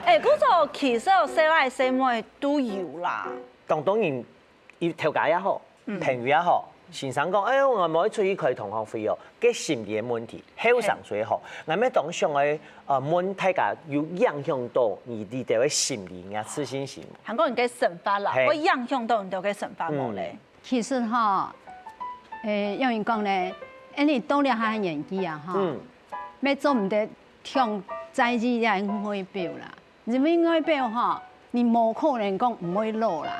哎，故所其實有細倈細妹都有啦。當多人，佢頭家也好，朋友也好，先生講，哎喲，𠊎無出去開同學會哦，該心理个問題，後生最好。𠊎乜當想愛，呃，問大家有影響到你你兜个心理啊自信心無？還講你个想法啦，嘿會影響到你兜个想法無咧？其實哈，誒，有人講咧，誒，你到了下年紀啊，哈，嗯，乜做毋得忒在意這外表啦，因為外表哈，你無可能講毋會老啦，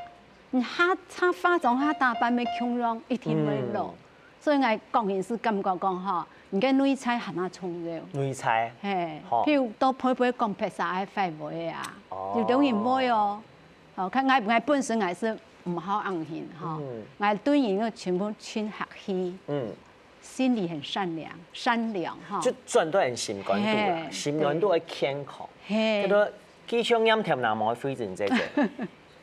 你下下化妝下打扮乜共樣一定會老。所以𠊎個人係感覺講哈，你个內在還較重要。內在，嘿，好譬如到背背講別儕个壞話啊，哦有兜人會哦。哦，看𠊎𠊎本身𠊎係毋好硬性哈，𠊎對人个全部盡客氣，嗯，心裡很善良，善良哈。就轉到人心肝肚啦，嘿心肝肚个健康。嘿叫，做繼續念甜那毛的慧珍姐姐。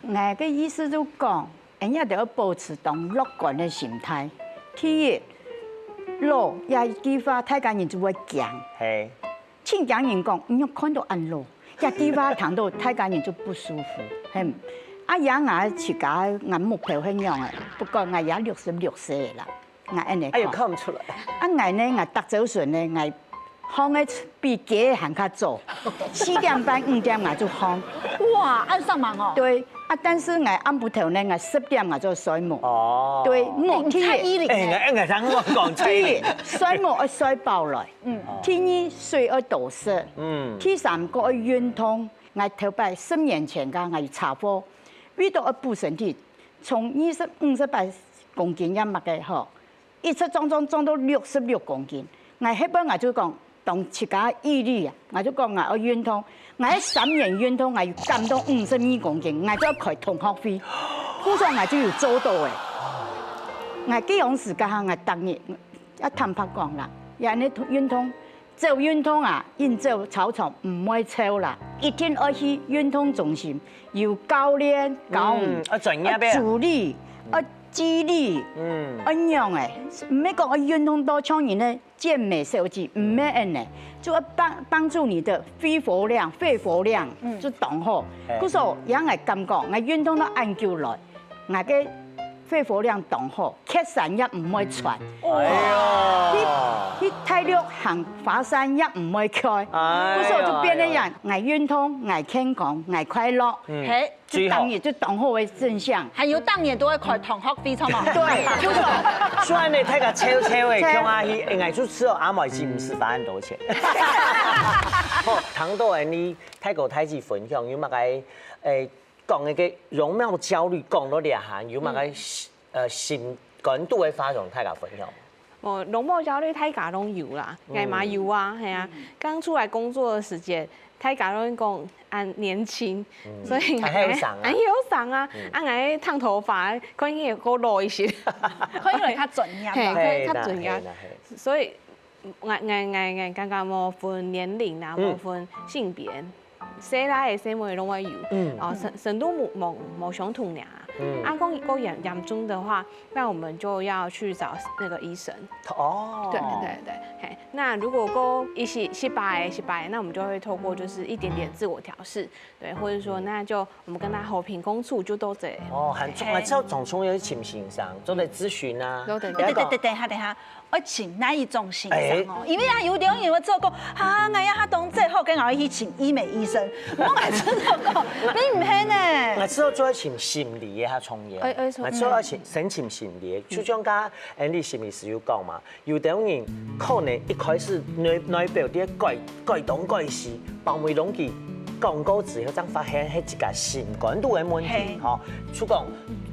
𠊎个意思就講，人家就要保持當樂觀个心態。第一，老這句話，大家人就會驚。嘿，盡驚人講，你看到恁老，這句話聽到大家人就不舒服，嘿。啊，也𠊎自家𠊎目標係仰个，不過𠊎也六十六歲啦，𠊎恁呢哎喲，講。看毋出來。啊，𠊎呢，𠊎逐朝晨呢，𠊎䟘个比雞還較早，四點半五點𠊎就䟘。哇，恁煞猛哦！對，啊，但是𠊎暗晡頭呢，𠊎十點𠊎就睡目。哦，對，目你蔡依第一，林呢？哎，𠊎𠊎想講蔡依林第一，睡目愛睡飽來。嗯，第二，水愛多食。嗯，第三個愛運動，𠊎頭擺十年前个𠊎有車禍，為到愛補身體，從二十五十八公斤也麼个吼，一直壯壯壯到六十六公斤。𠊎後擺𠊎就講，當自家毅力啊，𠊎就講𠊎愛運動，𠊎三年運動，𠊎有減到五十二公斤，𠊎就愛開同學會，故所𠊎就有做到誒。𠊎該樣時間下，𠊎逐日，啊，坦白講啦，也恁呢運動， 做運動啊，運動操場毋會臭啦，一定愛去運動中心，有教練教你，嗯，愛專業个愛助理，愛激勵，嗯，愛仰誒，毋係講愛運動到像人个健美小姐，毋係恁呢，就愛幫幫助你的肺活量、肺活量，就當好。嘿故所，也𠊎感覺，𠊎運動到恁久來，𠊎个肺活量當好，蹶山也毋會喘。哎呀，去去大陸行華山也毋會𤸁。哎呀，故所就變成講，哎呀，𠊎運動，𠊎健康，𠊎快樂。嗯，係，最好。就當日就當好个正向。還有當日都會開同學會，著無？對，無錯。雖然呢，大家笑笑个，像阿希，哎，𠊎就知道阿妹是毋使花恁多錢。好，聽到恁樣，大哥大姊分享，有麼个，誒，講一個容貌焦慮講到這下，有麼个，呃，心肝肚个話想大家分享？哦，容貌焦慮大家攏有啦，𠊎嘛有啊，係啊。剛出來工作的時節，大家攏講恁年輕，所以還後生啊。還後生啊，啊，𠊎燙頭髮，可能也夠老一些。可能較專業吧。係，可能較專業。係啦，係啦，係。所以，𠊎，𠊎，𠊎，𠊎感覺無分年齡啦，無分性別，細倈仔細妹攏會有。嗯。哦，程，程度無，無，無相同爾。嗯。啊，講，講嚴，嚴重的話，那我們就要去找那個醫生。哦。對，對，對。嘿，那如果講一些失敗，失敗，那我們就會透過就是一點點自我調適，對，或者說那就我們跟他和平共處就到這。哦，還重，還是要重重要去尋先生，做得諮詢啊。對，對，對。等，等，等，等一下，等一下， 愛尋哪一種先生哦？因為啊，有兜人會做講，啊，𠊎也較當最好，跟𠊎去尋醫美醫生。𠊎知道講，你毋係呢。𠊎知道做愛尋心理个較重要。哎，哎，，𠊎知道愛尋，先尋心理个，就像剛剛Andy心理師有講嘛，有兜人可能一開始內，內表在改，改東改西，包尾攏佢講過之後，正發現係自家心肝肚个問題，吼。就講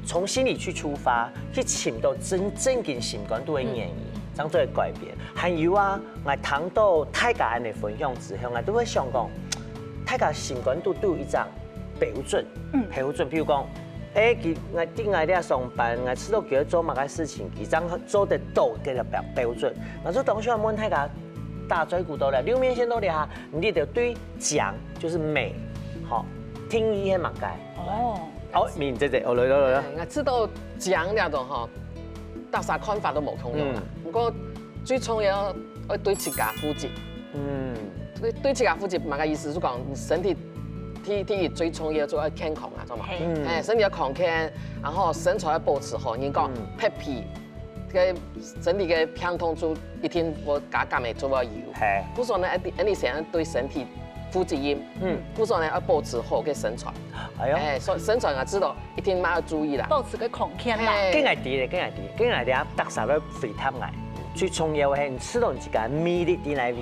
從心理去出發，去尋到真正个心肝肚个原因。 正做得改變。還有啊，𠊎聽到大家恁樣分享之後，𠊎都會想講，大家心肝肚都有一隻標準，標準，比如講，誒，佢，𠊎，在𠊎這上班，𠊎知道佢愛做麼个事情，佢正做得到這個標，標準。𠊎就當想問大家，打嘴鼓到了，六面線到底哈，你就對靚，就是美，吼，定義係麼个？哦。 哦，明姐姐，哦，來來來來。嗯，𠊎知道靚這種吼，大家看法都無共樣啦。嗯。不過最重要愛對自家負責。嗯。對，對自家負責，麼个意思？就講你身體第，第一最重要就愛健康啊，知道嗎？嘿。嗯。哎，身體要康健，然後身材要保持好。人講，嗯。撇皮， 个身體个病痛就一定會加減个做會有。嘿。故所呢，恁樣，恁樣先對身體負責任。嗯。故所呢，愛保持好个身材。哎喲。哎，所以身材啊，知道一定嘛要注意啦。保持个康健啦。嘿。跟𠊎知咧，跟𠊎知，跟𠊎知啊，逐儕都回答𠊎。最重要个係，你知道你自家魅力在哪位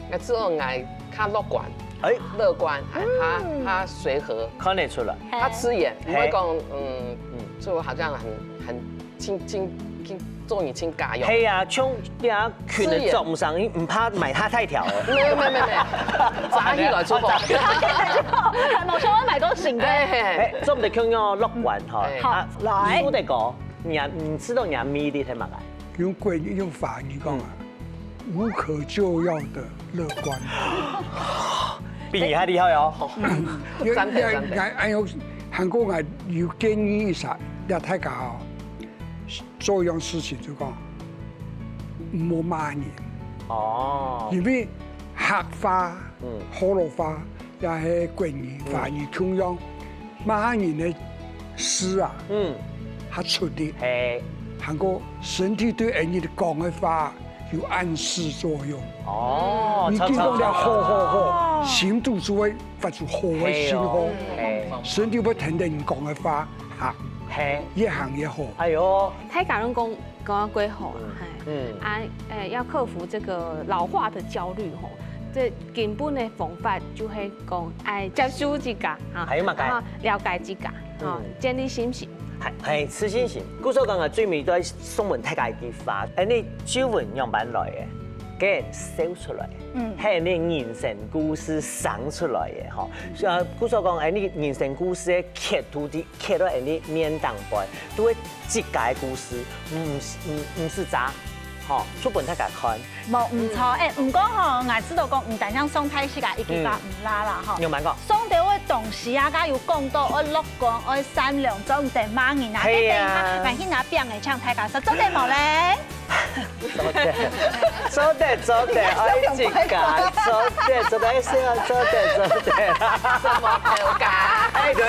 ？𠊎知道𠊎較樂觀。哎。樂觀，哎，較，較隨和。看得出來。較自然，毋會講，嗯，嗯。就好像很，很 盡，盡，盡，做你盡家用。係啊，像這樣裙仔著毋上，你毋怕買大大條哦？沒有，沒有，沒有，沒有。紮起來就好。還無想要買多型的。哎，嘿，嘿。哎，做毋得共樣哦，樂觀吼。哎。好，啊，來。你說得講，你啊，你知道你的魅力係麼个？用國語，用華語講啊，無可救藥的樂觀。比你還厲害哦。嗯，因為，讚的，讚的。因為，因為，還過𠊎有建議一下，這大家哦， 做一樣事情就講，毋好罵人。哦。因為客話、嗯。學老話，也係國語、嗯。華語共樣，罵人个字啊，嗯。較出力。嘿。還過身體對人講个話有暗示作用。哦，你經過了好好好，哦。心肚就會發出好个信號，嘿哦，嘿。身體會聽到你講个話，哈，嘿。越行越好。哎喲， 大家攏講，講到過好啊，嗯。嘿。嗯。啊，誒，要克服這個老化的焦慮吼，最根本的方法就係講，愛接受自家，哈，還有麼个？然後了解自家，哈，嗯。建立信心。還，還自信心。故所剛剛最尾都愛送分大家一句話，誒，你舊聞仰般來个？該笑出來，嗯。係你人生故事生出來个，吼。啊，故所講，誒，你人生故事个刻度的 刻到𠊎俚面頂背，都係自家个故事，毋，毋，毋使遮，吼，出分大家看。無，毋錯，誒，毋過吼，𠊎知道講，毋單淨送大自家一句話，嗯。毋罅啦，吼。你有蠻講。送到个東西啊，佢有講到愛樂觀、愛善良，做毋得罵人啊，係啊。該等一下，𠊎去拿餅仔請大家食，做得無咧？ 做得，做得，做得，愛自家，做得，做得，做得，做得。什麼頭家？哎，對，